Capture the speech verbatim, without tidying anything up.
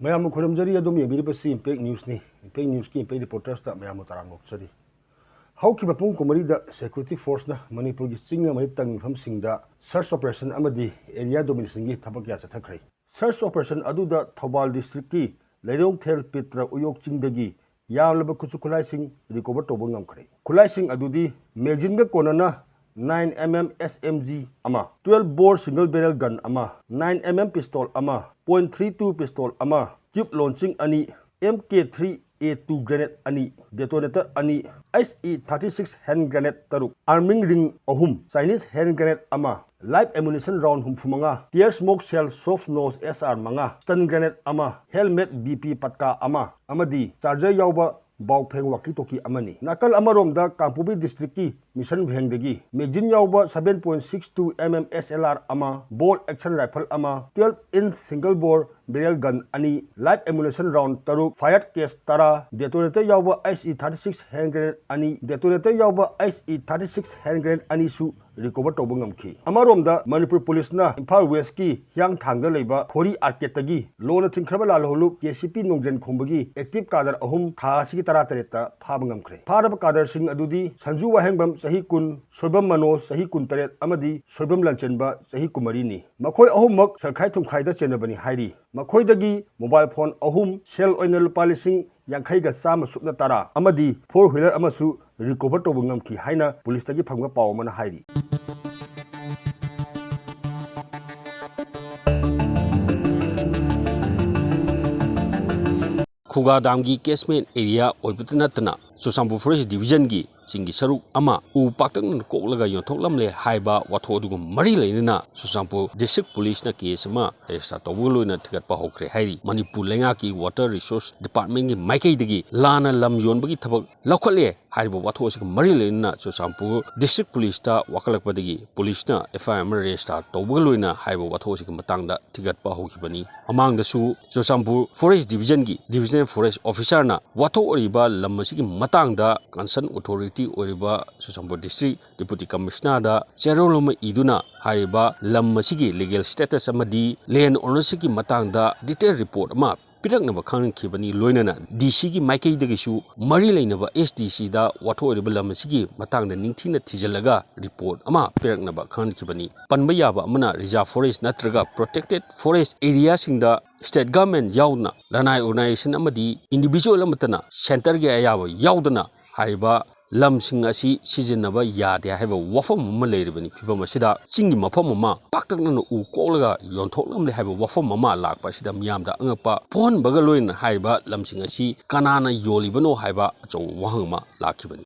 ꯃꯌꯥꯝꯕꯨ ꯈꯨꯔꯨꯝꯖꯔꯤ꯫ ꯑꯗꯨꯝ ꯌꯦꯡꯕꯤꯔꯤꯕꯁꯤ impact ꯅ꯭ꯌꯨꯁꯅꯤ꯫ Impact ꯅ꯭ꯌꯨꯁꯀꯤ impact ꯔꯤꯄꯣꯔꯇꯔꯁꯇ ꯃꯌꯥꯝꯕꯨ ꯇꯔꯥꯝꯅ ꯑꯣꯛꯆꯔꯤ꯫ ꯍꯧꯈꯤꯕ ꯄꯨꯡ ꯀꯨꯟꯃꯔꯤꯗ ꯁꯦꯀ꯭ꯌꯨꯔꯤꯇꯤ ꯐꯣꯔꯁꯅ ꯃꯅꯤꯄꯨꯔꯒꯤ ꯆꯤꯡ ꯑꯃꯗꯤ ꯇꯝꯒꯤ ꯃꯐꯝꯁꯤꯡꯗ ꯁꯔꯆ ꯑꯣꯄꯔꯦꯁꯟ ꯑꯃꯗꯤ ꯑꯦꯔꯤꯌꯥ ꯗꯣꯃꯤꯅꯦꯁꯟꯒꯤ ꯊꯕꯛ ꯀꯌꯥ ꯆꯠꯊꯈ꯭ꯔꯦ꯫ ꯁꯔꯆ ꯑꯣꯄꯔꯦꯁꯟ ꯑꯗꯨꯗ ꯊꯧꯕꯥꯜ ꯗꯤꯁꯇ꯭ꯔꯤꯛꯀꯤ ꯂꯩꯔꯣꯡꯊꯦꯜ ꯄꯤꯇ꯭ꯔ ꯎꯌꯣꯛ ꯆꯤꯡꯗꯒꯤ ꯌꯥꯝꯂꯕ ꯈꯨꯠꯁꯨ ꯈꯨꯠꯂꯥꯏꯁꯤꯡ ꯔꯤꯀꯣꯚꯔ ꯇꯧꯕ ꯉꯝꯈ꯭ꯔꯦ꯫ ꯈꯨꯠꯂꯥꯏꯁꯤꯡ ꯑꯗꯨꯗꯤ ꯃꯦꯒꯖꯤꯟꯒ ꯀꯣꯟꯅꯅ nine M M S M G ꯑꯃ, twelve bore single barrel gun ꯑꯃ, nine M M pistol ꯑꯃ, point three two pistol ꯑꯃ, tube launching ꯑꯅꯤ, M K three A two grenade ꯑꯅꯤ, detonator ꯑꯅꯤ, H E thirty six hand grenade ꯇꯔꯨꯛ, arming ring ꯑꯍꯨꯝ, Chinese hand grenade ꯑꯃ, live ammunition round ꯍꯨꯝꯐꯨ ꯃꯉꯥ, tear smoke shell soft nose S R ꯃꯉꯥ, stun grenade ꯑꯃ, helmet B P ꯄꯠꯀꯥ ꯑꯃ ꯑꯃꯗꯤ charger ꯌꯥꯎꯕ ꯕꯥꯎꯐꯦꯡ walkie talkie ꯑꯃꯅꯤ꯫ ꯅꯥꯀꯜ ꯑꯃꯔꯣꯝꯗ ꯀꯥꯡꯄꯣꯛꯄꯤ ꯗꯤꯁꯇ꯭ꯔꯤꯛꯀꯤ ꯃꯤꯁꯟ ꯋꯤꯍꯦꯡꯗꯒꯤ ꯃꯦꯒꯖꯤꯟ ꯌꯥꯎꯕ seven point six two M M S L R ꯑꯃ, bolt action rifle ꯑꯃ, twelve inch single bore barrel gun ꯑꯅꯤ, live ammunition round ꯇꯔꯨꯛ, fire case ꯇꯔꯥ, detonator ꯌꯥꯎꯕ H E thirty six hand grenade ꯑꯅꯤ, detonator ꯌꯥꯎꯕ H E thirty six hand grenade ꯑꯅꯤꯁꯨ recover ꯇꯧꯕ ꯉꯝꯈꯤ꯫ ꯑꯃꯔꯣꯝꯗ ꯃꯅꯤꯄꯨꯔ ꯄꯨꯂꯤꯁꯅ ꯏꯝꯐꯥꯜ ꯋꯦꯁꯀꯤ ꯍꯤꯌꯥꯡꯊꯥꯡꯗ ꯂꯩꯕ ꯈꯣꯔꯤ ꯑꯥꯔꯀꯦꯠꯇꯒꯤ ꯂꯣꯟꯅ ꯊꯤꯡꯈ꯭ꯔꯕ ꯂꯥꯜꯍꯧꯂꯨꯞ ꯀꯦ ꯁꯤ ꯄꯤ ꯅꯣꯡꯖꯦꯟ ꯈꯣꯡꯕꯒꯤ ꯑꯦꯛꯇꯤꯚ ꯀꯥꯗꯔ ꯑꯍꯨꯝ ꯊꯥ ꯑꯁꯤꯒꯤ ꯇꯔꯥ ꯇꯔꯦꯠꯇ ꯐꯥꯕ ꯉꯝꯈ꯭ꯔꯦ꯫ ꯐꯥꯔꯕ ꯀꯥꯗꯔꯁꯤꯡ ꯑꯗꯨꯗꯤ ꯁꯟꯖꯨ ꯋꯥꯍꯦꯡꯕꯝ ꯆꯍꯤ ꯀꯨꯟ, ꯁꯣꯏꯕꯝ ꯃꯅꯣꯖ ꯆꯍꯤ ꯀꯨꯟꯇꯔꯦꯠ ꯑꯃꯗꯤ ꯁꯣꯏꯕꯝ ꯂꯥꯟꯆꯦꯟꯕ ꯆꯍꯤ ꯀꯨꯟꯃꯔꯤꯅꯤ꯫ ꯃꯈꯣꯏ ꯑꯍꯨꯝꯃꯛ ꯁꯦꯜꯈꯥꯏ ꯊꯨꯝꯈꯥꯏꯗ ꯆꯦꯟꯅꯕꯅꯤ ꯍꯥꯏꯔꯤ꯫ ꯃꯈꯣꯏꯗꯒꯤ ꯃꯣꯕꯥꯏꯜ ꯐꯣꯟ ꯑꯍꯨꯝ, ꯁꯦꯜ ꯑꯣꯏꯅ ꯂꯨꯄꯥ ꯂꯤꯁꯤꯡ ꯌꯥꯡꯈꯩꯒ ꯆꯥꯝꯃ ꯁꯨꯞꯅ ꯇꯔꯥ ꯑꯃꯗꯤ ꯐꯣꯔ ꯋꯤꯂꯔ ꯑꯃꯁꯨ ꯔꯤꯀꯣꯚꯔ ꯇꯧꯕ ꯉꯝꯈꯤ ꯍꯥꯏꯅ ꯄꯨꯂꯤꯁꯇꯒꯤ ꯐꯪꯕ ꯄꯥꯎ ꯑꯃꯅ ꯍꯥꯏꯔꯤ꯫ ꯈꯨꯒꯥ ꯗꯥꯝꯒꯤ ꯀꯦꯁꯃꯦꯟ ꯑꯦꯔꯤꯌꯥ ꯑꯣꯏꯕꯇ ꯅꯠꯇꯅ ꯆꯨꯔꯆꯥꯟꯄꯨꯔ ꯐꯣꯔꯦꯁ ꯗꯤꯕꯤꯖꯟꯒꯤ ꯆꯤꯡꯒꯤ ꯁꯔꯨꯛ ꯑꯃ ꯎ ꯄꯥꯛꯇꯛꯅꯅ ꯀꯣꯛꯂꯒ ꯌꯣꯟꯊꯣꯛꯂꯝꯂꯦ ꯍꯥꯏꯕ ꯋꯥꯊꯣꯛ ꯑꯗꯨꯒ ꯃꯔꯤ ꯂꯩꯅꯅ ꯆꯨꯔꯆꯥꯟꯄꯨꯔ ꯗꯤꯁꯇ꯭ꯔꯤꯛ ꯄꯨꯂꯤꯁꯅ ꯀꯦꯁ ꯑꯃ ꯔꯦꯖꯤꯁꯇꯥꯔ ꯇꯧꯕꯒ ꯂꯣꯏꯅꯅ ꯊꯤꯒꯠꯄ ꯍꯧꯈ꯭ꯔꯦ ꯍꯥꯏꯔꯤ꯫ ꯃꯅꯤꯄꯨꯔ ꯂꯩꯉꯥꯛꯀꯤ ꯋꯥꯇꯔ ꯔꯤꯁꯣꯔꯁ ꯗꯤꯄꯥꯔꯠꯃꯦꯟꯒꯤ ꯃꯥꯏꯀꯩꯗꯒꯤ ꯂꯥꯟꯅ ꯂꯝ ꯌꯣꯟꯕꯒꯤ ꯊꯕꯛ ꯂꯧꯈꯠꯂꯦ ꯍꯥꯏꯔꯤꯕ ꯋꯥꯊꯣꯛ ꯑꯁꯤꯒ ꯃꯔꯤ ꯂꯩꯅꯅ ꯆꯨꯔꯆꯥꯟꯄꯨꯔ ꯗꯤꯁꯇ꯭ꯔꯤꯛ ꯄꯨꯂꯤꯁꯇ ꯋꯥꯀꯠꯂꯛꯄꯗꯒꯤ ꯄꯨꯂꯤꯁꯅ ꯑꯦꯐ ꯑꯥꯏ ꯑꯥꯔ ꯑꯃ ꯔꯦꯖꯤꯁꯇꯥꯔ ꯇꯧꯕꯒ ꯂꯣꯏꯅꯅ ꯍꯥꯏꯔꯤꯕ ꯋꯥꯊꯣꯛ ꯑꯁꯤꯒꯤ ꯃꯇꯥꯡꯗ ꯊꯤꯒꯠꯄ ꯍꯧꯈꯤꯕꯅꯤ꯫ ꯃꯃꯥꯡꯗꯁꯨ ꯆꯨꯔꯆꯥꯟꯄꯨꯔ ꯐꯣꯔꯦꯁ ꯗꯤꯕꯤꯖꯟꯒꯤ ꯗꯤꯕꯤꯖꯅꯦꯜ ꯐꯣꯔꯦꯁ ꯑꯣꯐꯤꯁꯥꯔꯅ ꯋꯥꯊꯣꯛ ꯑꯣꯏꯔꯤꯕ ꯂꯝ ꯑꯁꯤꯒꯤ ꯃꯇꯥꯡꯗ ꯀꯟꯁꯔꯟ ꯑꯣꯊꯣꯔꯤꯇꯤ ꯑꯣꯏꯔꯤꯕ ꯆꯨꯔꯆꯥꯟꯄꯨꯔ ꯗꯤꯁꯇ꯭ꯔꯤꯛ ꯗꯤꯄꯨꯇꯤ ꯀꯃꯤꯁꯅꯔꯗ ꯆꯦꯔꯣꯜ ꯑꯃ ꯏꯗꯨꯅ ꯍꯥꯏꯔꯤꯕ ꯂꯝ ꯑꯁꯤꯒꯤ ꯂꯤꯒꯦꯜ ꯁ꯭ꯇꯦꯇꯁ ꯑꯃꯗꯤ ꯂꯦꯟ ꯑꯣꯅꯔꯁꯤꯞꯀꯤ ꯃꯇꯥꯡꯗ ꯗꯤꯇꯦꯜ ꯔꯤꯄꯣꯔꯠ ꯑꯃ ꯄꯤꯔꯛꯅꯕ ꯈꯪꯍꯟꯈꯤꯕꯅꯤ꯫ ꯂꯣꯏꯅꯅ ꯗꯤ ꯁꯤꯒꯤ ꯃꯥꯏꯀꯩꯗꯒꯤꯁꯨ ꯃꯔꯤ ꯂꯩꯅꯕ ꯑꯦꯁ ꯗꯤ ꯁꯤꯗ ꯋꯥꯊꯣꯛ ꯑꯣꯏꯔꯤꯕ ꯂꯝ ꯑꯁꯤꯒꯤ ꯃꯇꯥꯡꯗ ꯅꯤꯡꯊꯤꯅ ꯊꯤꯖꯤꯜꯂꯒ ꯔꯤꯄꯣꯔꯠ ꯑꯃ ꯄꯤꯔꯛꯅꯕ ꯈꯪꯍꯟꯈꯤꯕꯅꯤ꯫ ꯄꯟꯕ ꯌꯥꯕ ꯑꯃꯅ, ꯔꯤꯖꯥꯔꯚ ꯐꯣꯔꯦꯁ ꯅꯠꯇ꯭ꯔꯒ ꯄ꯭ꯔꯣꯇꯦꯛꯇꯦꯠ ꯐꯣꯔꯦꯁ ꯑꯦꯔꯤꯌꯥꯁꯤꯡꯗ ꯁ꯭ꯇꯦꯠ ꯒꯚꯔꯟꯃꯦꯟ ꯌꯥꯎꯗꯅ, ꯂꯅꯥꯏ ꯑꯣꯔꯒꯅꯥꯏꯖꯦꯁꯟ ꯑꯃꯗꯤ ꯏꯟꯗꯤꯚꯤꯖꯨꯋꯦꯜ ꯑꯃꯠꯇꯅ ꯁꯦꯟꯇꯔꯒꯤ ꯑꯌꯥꯕ ꯌꯥꯎꯗꯅ ꯍꯥꯏꯔꯤꯕ ꯂꯝꯁꯤꯡ ꯑꯁꯤ ꯁꯤꯖꯤꯟꯅꯕ ꯌꯥꯗꯦ ꯍꯥꯏꯕ ꯋꯥꯐꯝ ꯑꯃ ꯂꯩꯔꯤꯕꯅꯤ꯫ ꯐꯤꯕꯝ ꯑꯁꯤꯗ ꯆꯤꯡꯒꯤ ꯃꯐꯝ ꯑꯃ ꯄꯥꯛꯇꯛꯅꯅ ꯎ ꯀꯣꯛꯂꯒ ꯌꯣꯟꯊꯣꯛꯂꯝꯂꯦ ꯍꯥꯏꯕ ꯋꯥꯐꯝ ꯑꯃ ꯂꯥꯛꯄ ꯑꯁꯤꯗ ꯃꯤꯌꯥꯝꯗ ꯑꯉꯛꯄ ꯄꯣꯛꯍꯟꯕꯒ ꯂꯣꯏꯅꯅ ꯍꯥꯏꯔꯤꯕ ꯂꯝꯁꯤꯡ ꯑꯁꯤ ꯀꯅꯥꯅ ꯌꯣꯜꯂꯤꯕꯅꯣ ꯍꯥꯏꯕ ꯑꯆꯧꯕ ꯋꯥꯍꯪ ꯑꯃ ꯂꯥꯛꯈꯤꯕꯅꯤ꯫